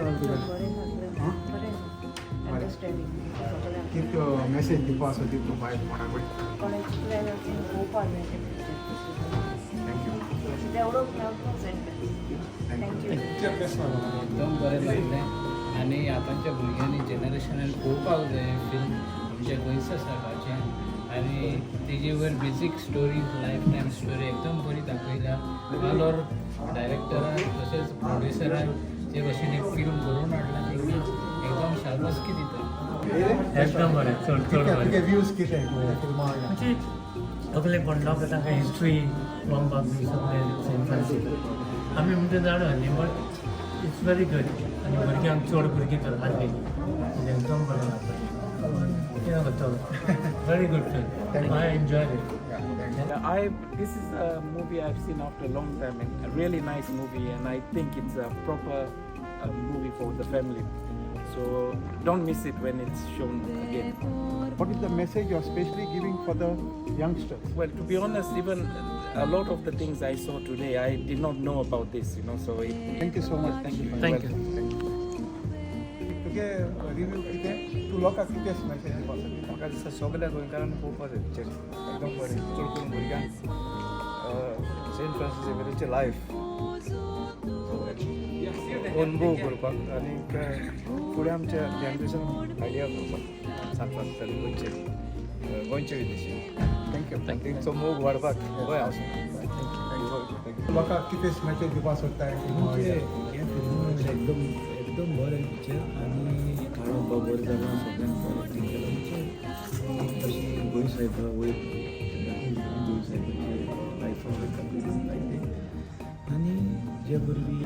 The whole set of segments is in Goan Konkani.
लागलें तुका? बरें लागलें. हां? बरें. बरें. अंडरस्टँडींग सगळें. कितें मॅसेज दिवपा आसा ती तूं बायल कोणा कडेन? कोणाक कितलें पळोवपाक जाय तें पिक्चर. Thank you. तेवढोच ना. Thank you. Picture कशें लागलें? एकदम बरें लागलें आनी आतांच्या भुरग्यांनी जनरेशनान पळोवपाक जाय हें फिल्म आमच्या गोंयच्या सायबाचें आनी तेजे वयर basic story, life time story एकदम बरी दाखयल्या. वालोर डायरेक्टरान तशेंच प्रोड्युसरान जे भशेन एक फिल्म बरोवन हाडला तेंणी एकदम शाबासकी दिता. एकदम बरें, चड चड बरें. तुगे व्यूज कितें फिल्मा? म्हणजे सगळे कोण लोक तांकां हिस्ट्री बॉम्बाक बी सगळे सेंट फ्रांसीस आमी म्हणटा जाणा न्ही, बट it's very good. आनी भुरग्यांक, चड भुरगीं तर आहली, एकदम बरें लागता. कितें करतलो, very good film, I enjoy it. I this is a movie I've seen after a long time, and a really nice movie, and I think it's a proper movie for the family. So don't miss it when it's shown again. What is the message you are specially giving for the youngsters? Well, to be honest, even a lot of the things I saw today, I did not know about this. So it, Thank you so much. Thank you. Thank you. तुगे रिव्यू कितें? तूं लोकांक कितें मॅसेज दिवपाक सोदता? म्हाका दिसता सगल्या गोंयकारांनी पळोवपाक जाय पिक्चर, एकदम बरें. चड करून भुरग्यांक सेंट फ्रांसीस झेवियराचें लायफ अनुभव करपाक आनी फुडें आमच्या जनरेशन आयडिया करपाक सांत फ्रांसीस गोंयचे गोंयचे विदेशी thank you. तेंचो मोग वाडपाक गोंय आसूं. Thank you. लोकांक कितें मॅसेज दिवपाक सोदता? हें फिल्म एकदम एकदम बरें पिक्चर आनी काळो बरें जाला, सगळ्यांक बरें एक्टींग केलां. म्हणजे एक अशी गोंय सायबा वयर गोंय सायबाचे लायफा वयर दाखयलें आनी जे वरवीं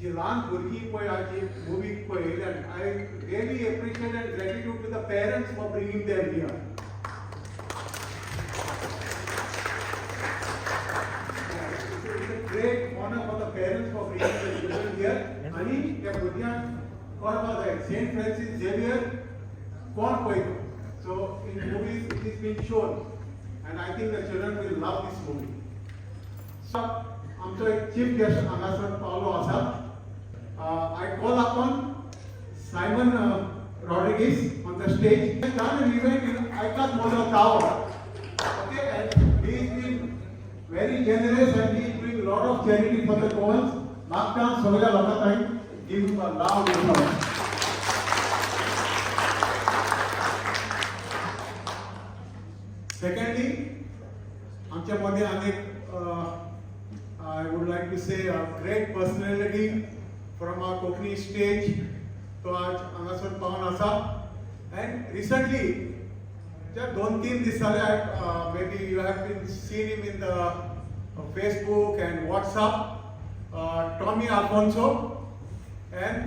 जी ल्हान भुरगीं पळय आज ही movie पळयल्यान, I really appreciate and gratitude to the parents for bringing them here. It's a great honor for the parents for bringing the children here. आनी त्या भुरग्यांक कळपाक जाय सेंट फ्रांसीस झेवियर कोण पळयतो. So in movies it is been shown and I think the children will love this movie. So आमचो एक चीफ गेस्ट हांगासर पावलो आसा. I call upon Simon Rodrigues on the stage. Done an event in Icon Model Tower. Okay, and he has been very generous and he is doing a lot of charity for the Goans. म्हाका सगळ्या लोकांक give him a loud applause. Secondly, आमच्या मध्ये अनेक, I would like to say, a great personality from our Konkani stage, तो आज हांगासर पावन आसा. अँड रिसंटली ज्या 2-3 दीस जाले, maybe you have been seen him in the Facebook and WhatsApp, Tommy Alfonso and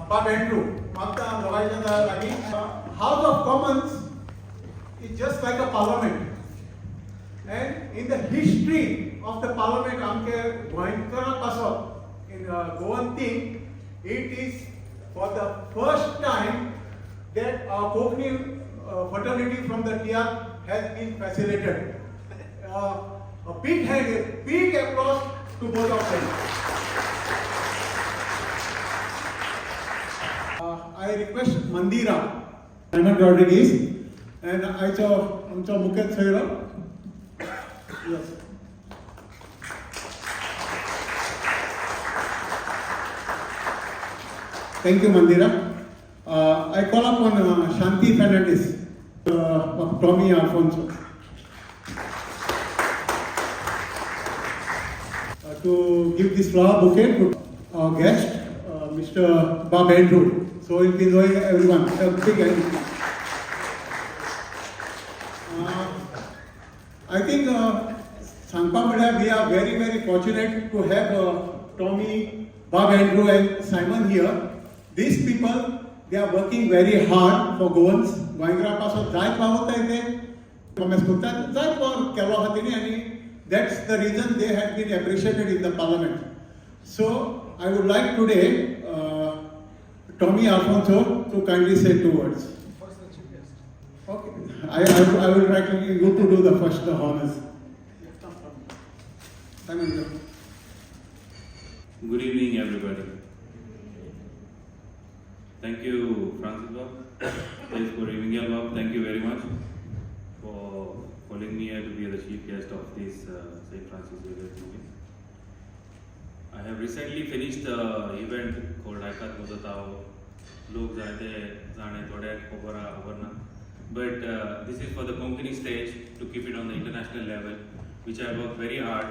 Bob Andrew. म्हाका दोगांयच्या लागीं House of Commons is just like a parliament. And in the history of the parliament, आमचे गोंयकारां पासत in Goan thing, it is for the first time that our Konkani fraternity from the TR has been facilitated. A big hand, a big applause to both of them. I request Mandira, Simon Rodriguez, and आयचो आमचो मुखेल सोयरो. Yes. Thank you, Mandira. I call upon Shanti Fernandez of Tommy Alfonso to give this flower bouquet to our guest, Mr. Bob Andrew. So he'll be knowing everyone. A big hand. I think सांगपा म्हळ्यार we are very very fortunate to have Tommy Bob Andrew and Simon here. These people, they are working very hard for Goans. गोंयकारां पासून जायत वावुरताय ते कॉमेस करतात, जायत वावर केलो आहा तेणी आनी that's the reason they have been appreciated in the parliament. So I would like today Tommy Alfonso to kindly say two words. Okay, I will like you to do the first the honors. Simon, go. Good evening, everybody. Thank you, Francis Bob. Thanks for Miguel Bob. Thank you very much for calling me here to be the chief guest of this St. Francis Xavier movie. I have recently finished the event called Aikat Mojo Tao. लोक जायते जाणे, थोड्यांक खबर आहा, खबर ना, but this is for the Konkani stage to keep it on the international level, which I work very hard,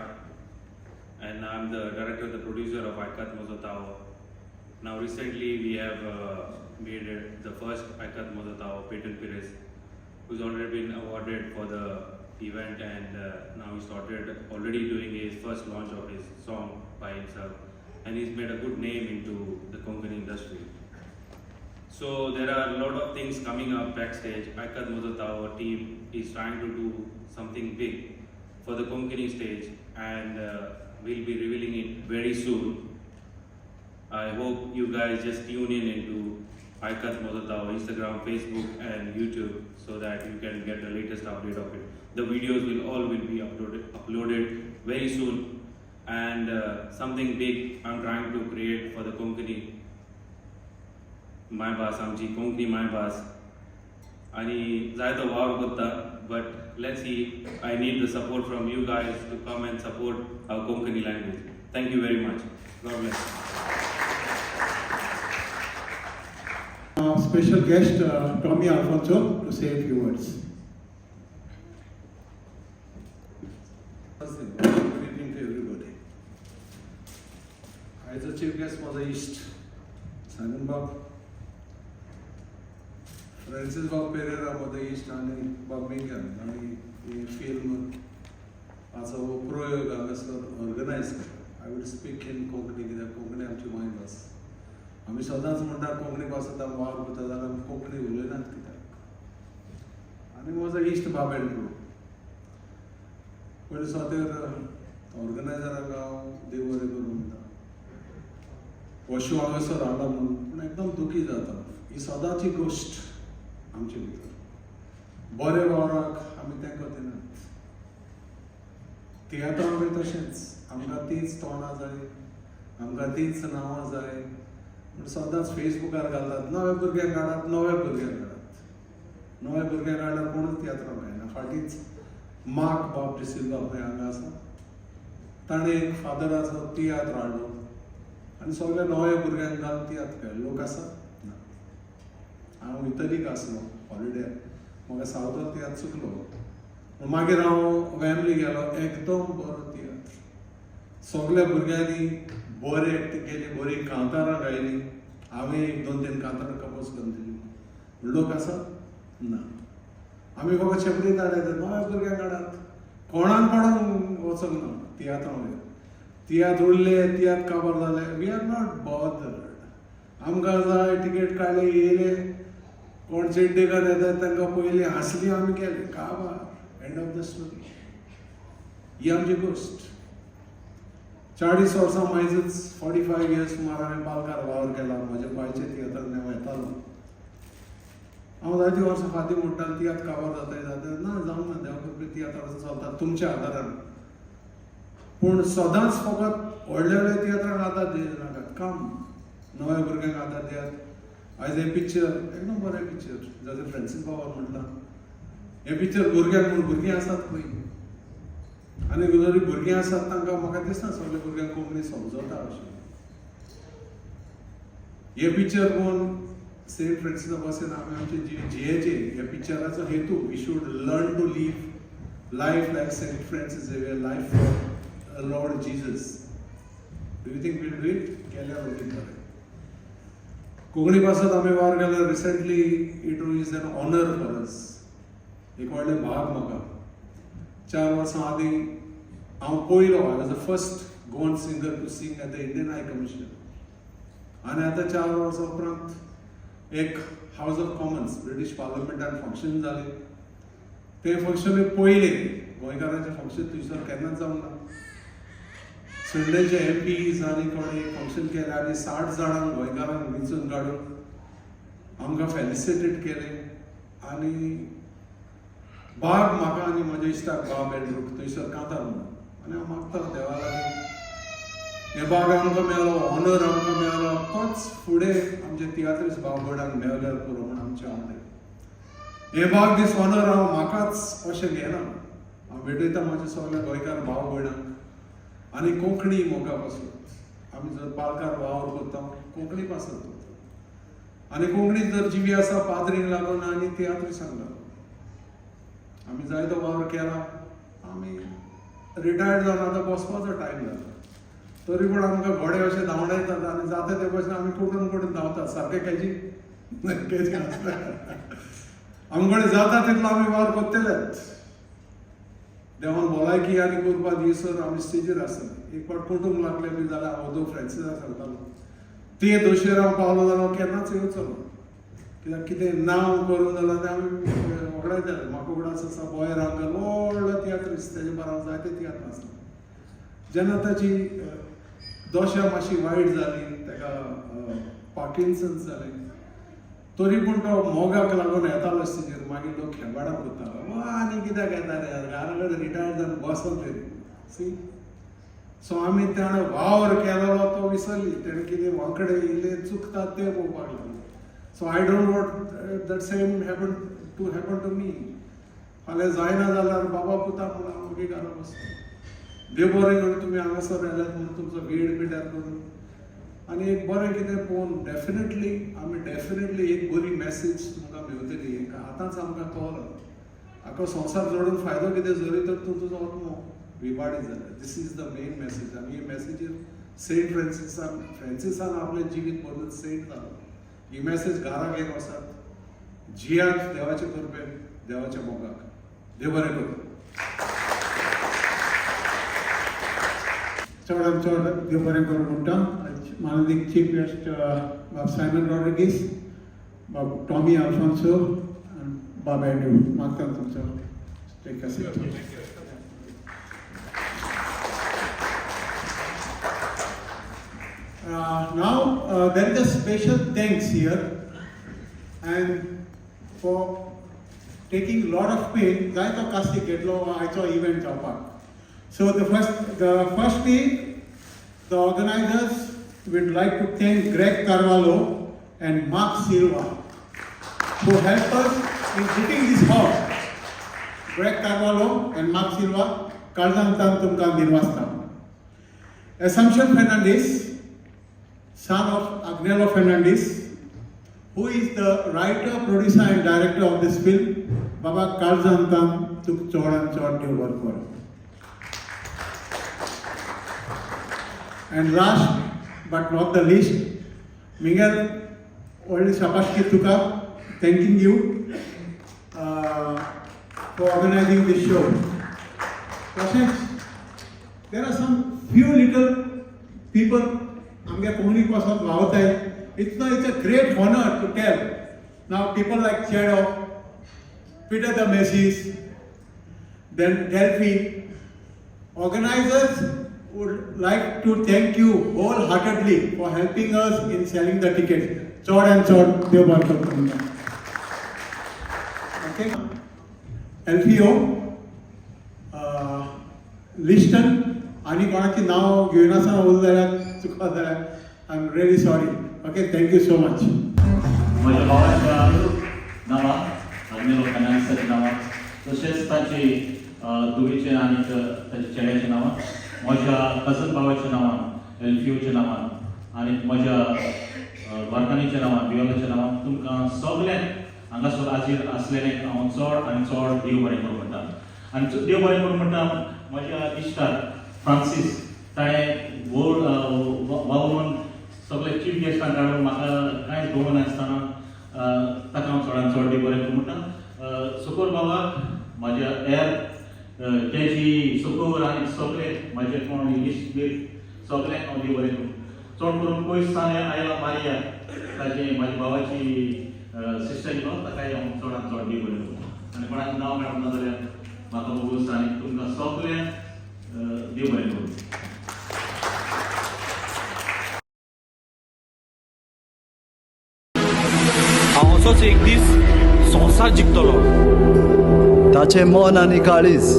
and I'm the director, the producer of Aikat Mojo Tao. Now recently we have made it the first Aikat Mojo Tao, Peyton Perez, who's already been awarded for the event, and now he started already doing his first launch of his song by himself, and he's made a good name into the Konkani industry. So there are a lot of things coming up backstage. Aikat Mojo Tao team is trying to do something big for the Konkani stage, and we'll be revealing it very soon. I hope you guys just tune in into Aikat Mojo Tao Instagram, Facebook, and YouTube so that you can get the latest update of it. The videos will all will be uploaded very soon, and something big I'm trying to create for the Konkani मायभास, आमची कोंकणी मायभास, आनी जायतो वावर करता, but let's see. I need the support from you guys to come and support our Konkani language. Thank you very much. God bless. Special guest Tommy Alfonso to say a few words. Good evening to everybody. आयचो चीफ गेस्ट म्हजो इश्ट सायमन बाब, फ्रांसीस बाब पेरेरा म्हजो इश्ट आनी बाब मिंगल आनी ही फिल्म हाचो हो प्रयोग हांगासर ऑर्गनायज केला. I will speak in Konkani कित्याक कोंकणी आमची मायभास. आमी सदांच म्हणटा, कोंकणी भास आमी वावर करता जाल्यार आमी कोंकणी उलयनात कित्याक? आनी म्हजो इश्ट बाब एंड्रू, पयलीं सोतेर ऑर्गनायजरांक हांव देव बरें करूं म्हणटा, हो शो हांगासर हाडला म्हणून. पूण एकदम दुखी जाता, ही सदांची गोश्ट आमचे भितर, बरे वावराक आमी तेंको दिनात. तियात्रांकूय तशेंच, आमकां तीच तोंडां जाय, आमकां तीच नांवां जाय म्हूण सदांच फेसबुकार घालतात, नव्या भुरग्यांक हाडात, नव्या भुरग्यांक हाडात. नव्या भुरग्यांक हाडल्यार कोणूच तियात्रां मेळना. फाटींच मार्क बाब डिसिल्वा खंय हांगा आसा, ताणें एक फादराचो तियात्र हाडलो आनी सगल्या नव्या भुरग्यांक घालून तियात्र केलो. लोक आसा ना. हांव इटलीक आसलो हॉलिडे, म्हाका सावथाक तियात्र चुकलो. पूण मागीर हांव वेम्बली गेलो, एकदम बरो तियात्र, सगल्या भुरग्यांनी बरे एक्टिंग केली, बरी कांतारां गायली. हांवें एक दोन तीन कांतारां कंपोज करून दिली. लोक आसा ना. आमी फकत शेपडी धाडयतात, नव्या भुरग्यांक हाडात. कोणाक पडोंक वचोंक ना तियात्रां वयर. तियात्र उरले, तियात्र काबार जाले, we are not bothered. आमकां जाय टिकेट काडले, येयले, कोण चेड्डेकार येतात तांकां पयलीं हांसली, आमी केले काबार, एंड ऑफ the story. ही आमची गोश्ट. 40 वर्सां मायजच, 45 इयर्स सुमार हांवें पालकार वावर केला. म्हज्या गोंयच्या तियात्रान हांव येतालो. हांव जायतीं वर्सां फाटीं म्हणटालो, तियात्र काबार जाता जाता. ना, जावंक ना. देवा कृपेन तियात्र आजून चलता तुमच्या आदारान. पूण सदांच फकत व्हडल्या व्हडल्या तियात्रांक आदार दिनाका, काम नव्या भुरग्यांक आदार दियात. आयज हें पिक्चर एकदम बरें पिक्चर, जशें फ्रेंसीस बाबान म्हटलां, हें पिक्चर भुरग्यांक म्हूण. भुरगीं आसात खंय? आनी जरी भुरगीं आसात, तांकां म्हाका दिसना सगल्या भुरग्यांक कोंकणी समजता अशें. हें पिक्चर पळोवन सेंट फ्रांसिसा भाशेन आमी आमचे जियेचे. ह्या पिक्चराचो हेतू, we should learn to live life like Saint Francis Xavier, life for Lord Jesus. Do you think we'll do it? केल्यार अदीक बरें. कोंकणी पासत आमी वावर केल्यार, recently it is an honour for us, एक व्हडलें भाग म्हाका. 4 वर्सां आदीं हांव पयलो, I was the first Goan singer to sing at the Indian High Commission. आनी आतां 4 वर्सां उपरांत एक हावज ऑफ कॉमन्स, ब्रिटीश पार्लमेंटान फंक्शन जालें. तें फंक्शन पयलें गोंयकारांचें फंक्शन थंयसर केन्नाच जावंक ना. स्विंडनचे एमपीज आनी कोणें फंक्शन केलें आनी 60 जाणांक गोंयकारांक वेंचून काडून आमकां फेलिसिटेट केलें. आनी बाब म्हाका आनी म्हज्या इश्टाक बाब एंड्रूक थंयसर कांतार म्हणून. आनी हांव मागता देवा लागीं, हे बाग आमकां मेळ्ळो, ऑनर आमकां मेळ्ळो, तोच फुडें आमचे तियात्रीस भाव भयणांक मेळ्ळ्यार पुरो म्हूण आमचें आवडे. हे बाग दीस ऑनर हांव म्हाकाच अशें घेना, हांव भेटयता म्हज्या सगल्या गोंयकार भाव भयणांक आनी कोंकणी मोगा पासून. आमी जर पालकार वावर करता, कोंकणी पासत करता आनी कोंकणी जर जिवी आसा पाद्रींक लागून आनी तियात्रिसांक लागून. आमी जायतो वावर केला. आमी रिटायर्ड जावन आतां बसपाचो टायम जाला, तरी पूण आमकां घोडे अशे धांवडायतात आनी जाता ते भशेन आमी कुटून कुटून धांवतात. सारकें केजी केजी आसता आमकडे, जाता तितलो आमी वावर करतलेच. देवान भलायकी आनी करपा दिसर आमी स्टेजीर आसतले. एक फावट कुटूंब लागलें बी जाल्यार हांव दो फ्रांसिसा सांगतालो, ते दोशेर हांव पावलो जाल्यार हांव केन्नाच येवचो ना, कित्याक कितें नांव करूं जाल्यार तें आमी वगडायताले. म्हाका उगडास आसा, बॉयर अंकल व्हडलो तियात्रिस्त, तेजे बरोबर जायते तियात्र आसले. जेन्ना ताची दशा मातशी वायट जाली, ताका पार्किन्सन्स जालें, तरी पूण तो मोगाक लागून येतालो स्टेजीर. मागीर लोक खेबाडां करतालो, वा आनी कित्याक येता रे यार, घरा कडेन रिटायर जावन बसत तरी सी. सो आमी ताणें वावर केलेलो तो विसरली, तेणें कितें वांकडे इल्ले चुकतात ते पळोवपाक लागले. So I don't want that same happen to me. फाल्यां जायना जाल्यार बाबा पुता म्हूण हांव मागीर घरा बसता. देव बरें करून, तुमी हांगासर आयल्यात म्हणून तुमचो वेळ पिड्यार करून आनी एक बरें कितें पळोवन डेफिनेटली आमी डेफिनेटली एक बरी मॅसेज तुमकां मेवतली. एक आतांच आमकां कळ्ळो, आखो संवसार जोडून फायदो कितें जरी तर तूं तुजो आत्मो विबाडीत जाल्यार. This is the main message. आनी ही मॅसेजीर सेंट फ्रांसिसान फ्रांसिसान आपलें जिवीत बदलून सेंट जालो. ही मॅसेज घरा घेवन वसात, जियात देवाचे कृपेन, देवाच्या मोगाक. देव बरें करूं. चडान चड देव बरें करूं म्हणटा. माननीय चीफ गेस्ट बाब सायमन रॉड्रिगीस, बाब टॉमी अल्फोन्सो आनी बाब एंड्रू, मागता तुमचो take a seat. Now, there is a special thanks here and for taking lot of pain, जायतो कास्तीक घेतलो आयचो इव्हेंट जावपाक. So the first day, the organizers would like to thank Greg Carvalho and Mark Silva, who helped us in booking this hall. Greg Carvalho and Mark Silva, काळजांतान तुमकां दिनवासता. Assumption Fernandez, son of Agnello Fernandez, who is the writer, producer and director of this film. बाबा, काळजांतान तुका चडान चड देव बरें करूं. And last but not the least, Miguel, व्हडली शाबासकी तुका, thanking you for organizing this show. तशेंच there are some few little people आमगे कोंकणी पासत वावताय. It's a great honor to tell. Now people like Chedo, Peter the Messis, then Delphi, organizers would like to thank you wholeheartedly for helping us in selling the tickets. चड and चड देव बरें करूं तुमकां. Okay. एल्फिओ, लिस्टन आनी कोणाची नांव घेवनासतना उरलें जाल्यार, चुकलो जाल्यार I am really sorry. Okay, thank you so much. म्हज्या भावाच्या नांवान, आग्नेलो फेर्नांडीसाच्या नांवान, तशेंच ताची धुवेचे आनी ताच्या चेड्याच्या नांवान, म्हज्या कजन भावाच्या नांवान, एल्फियोच्या नांवान आनी म्हज्या घरकान्नीच्या नांवान, वियोलाच्या नांवान तुमकां सगल्यांक हांगासर हाजीर आसलेल्यांक हांव चड आनी चड देव बरें करूं म्हणटा. आनी देव बरें करूं म्हणटा म्हज्या इश्टाक फ्रांसीस, ताणें व्हड वावरून सगळे चीफ गेस्टांक काडून म्हाका कांयच दवरनासतना, ताका हांव चडान चड देव बरें करूं म्हणटा. सुकोर बाबाक, म्हज्या हेर तेजी सुकोर आनी सगळे म्हजे कोण इश्ट बीर सगळ्यांक हांव देव बरें करूं. चड करून पयस सावन आयला मारिया, ताजी म्हाज्या भावाची सिस्टर इन लॉ, ताकाय हांव चडान चड देव बरें करूं. आनी कोणाचें नांव मेळूंक ना जाल्यार म्हाका मोगूस आनी तुमकां सगळ्यांक देव बरें करूं. हांव असोच एक दीस संवसार जिखतलो. ताचें मन आनी काळीज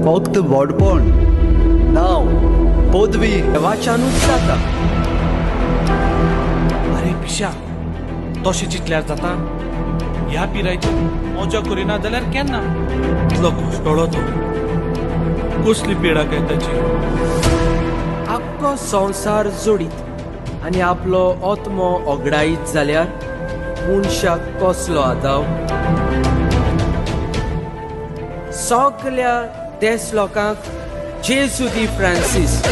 फक्त व्हडपण, नांव, पदवी देवाच्यानूच जाता. आरे पिशा, तशें चिंतल्यार जाता? ह्या पिरायेचेर मजा करिना जाल्यार केन्ना? इतलो घश्टोळो तो, कसली पिडा काय ताची? आख्खो संवसार जोडीत आनी आपलो आत्मो ओगडायत जाल्यार मनशाक कसलो आदाव? सगल्या देस लोकांक जेजू दी फ्रांसीस.